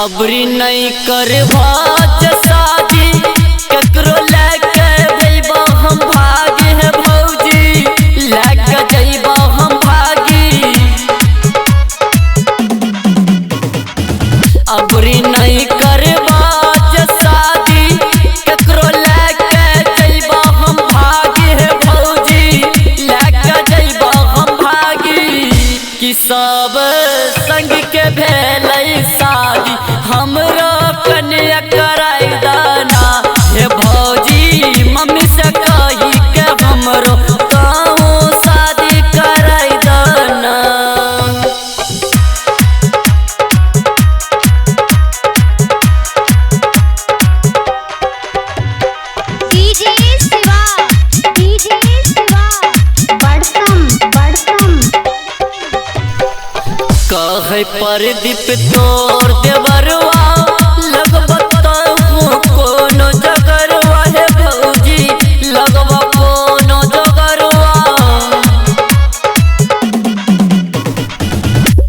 अबरी नहीं करबा शादी ककरो लेके जइबा हम भागी है भौजी, लेके जइबा हम भागी। अबरी नहीं करबा शादी ककरो लेके जइबा हम भागी है भौजी, लेके जइबा हम भागी। कि सब संग के भेलै शादी हमरो कन्या कराई दाना हे भौजी, मम्मी से कही के हमरो कहूँ शादी कराई दाना। डीजे शिवा, डीजे शिवा, बड़सम बड़सम। कहे प्रदीप तोर देवरवा लगबत कोनो जगरवा हे भौजी, लगब कोनो जगरवा।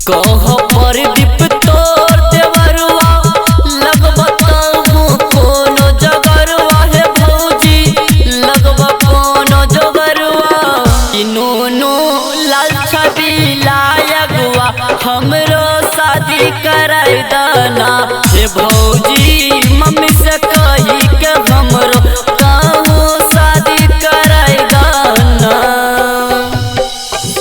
कह प्रदीप तोर देवरवा लगबत कोनो जगरवा हे भौजी, लगब कोनो जगरवा। कि नूनू लाल छबीला अगुआ हमरो शादी कराई दाना हे भौजी,